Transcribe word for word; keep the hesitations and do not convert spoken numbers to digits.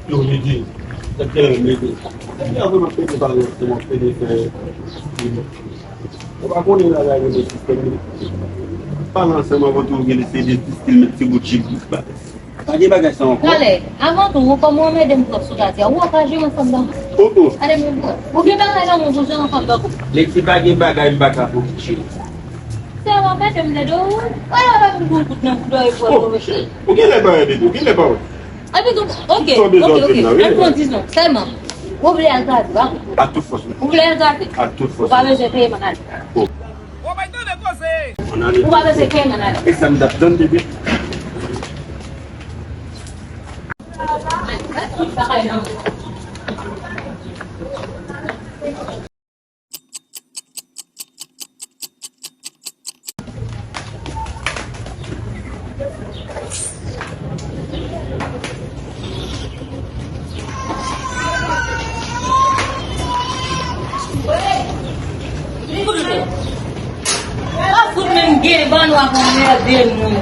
Yo, Lidi, se tèlman Lidi. Lidi a vrèman pede pa lòt, se mwen pede fè. Ou pa konnen la, la, rele sistèm li. Pale ansanm avan tou, gen se de stil met ti bout chip. Pa gen bagay sa ankò. Talè, avan tou, ou kòman w anmède m twòp sou dati a? Ou wè w pa jere ansanm nan. Oh, oh. Gade m yon pwen. Ou gen bagay nan men w pou jere ansanm nan. Leti pa gen bagay m pa ka fè w cheri. Se w ap mete m dedan, ou wè w ap vin pou kout nan bouda e pou. Oh, cheri. Ou gen lè pa wè depi, ou gen lè pa wè. Epi tou, ok, ok, ok. Al pran dizon, sèlman. Ou vle al grate, pa vre? A tout fòs. Ou vle al grate? A tout fòs. Ou pa bezwen peye manadjè. Oh. Ou pa bezwen peye manadjè. E sa m t ap tann depi. Pa fout menm gen ban nou ap anmède nou.